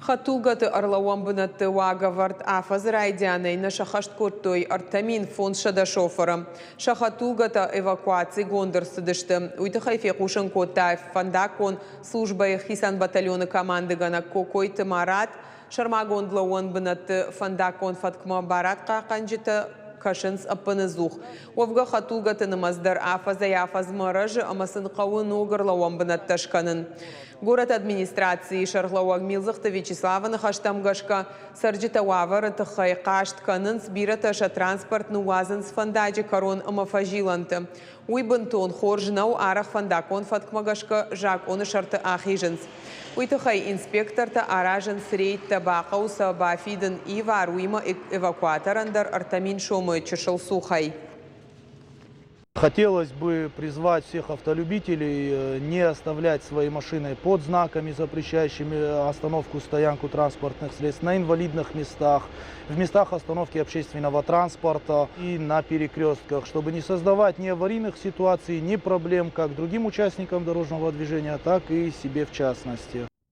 Хӕдтулгӕты ӕрлӕууӕн бынӕтты уагӕвӕрд афӕдзы райдианӕй нӕ сӕххӕст кодтой 3500 шофыры. Сӕ хӕдтулгӕтӕ эвакуацигонд ӕрцыдысты. Уый тыххӕй фехъусын кодта фӕндаггон службӕйы хицӕн батальоны командыгӕнӕг Кокойты Марат. Сӕрмагонд лӕууӕн бынӕтты фӕндаггон фӕткмӕ барадхъахъхъӕнджытӕ кӕсынц ӕппынӕдзух. Уӕвгӕ хӕдтулгӕты нымӕц дӕр афӕдзӕй-афӕдзмӕ рӕзы ӕмӕ сын хъӕуы ног ӕрлӕууӕн бынӕттӕ скӕнын. Горӕты администрацийы сӕргълӕууӕг Милдзыхты Вячеславы ныхӕстӕм гӕсгӕ, цӕрджытӕ уавӕры тыххӕй хъаст кӕнынц, бирӕтӕ сӕ транспорт ныууадзынц фӕндаджы кӕрон ӕмӕ фӕзилӕнты. Уый бынтон хорз нӕу, арӕх фӕндаггон фӕткмӕ гӕсгӕ закъоны сӕрты ахизынц. Уый тыххӕй инспектортӕ аразынц рейдтӕ, бахъӕуы сӕ бафидын ивар, уыимӕ эвакуаторӕн дӕр 3000 сомы чысыл цухӕй. Хотелось бы призвать всех автолюбителей не оставлять свои машины под знаками, запрещающими остановку, стоянку транспортных средств, на инвалидных местах, в местах остановки общественного транспорта и на перекрестках, чтобы не создавать ни аварийных ситуаций, ни проблем как другим участникам дорожного движения, так и себе в частности.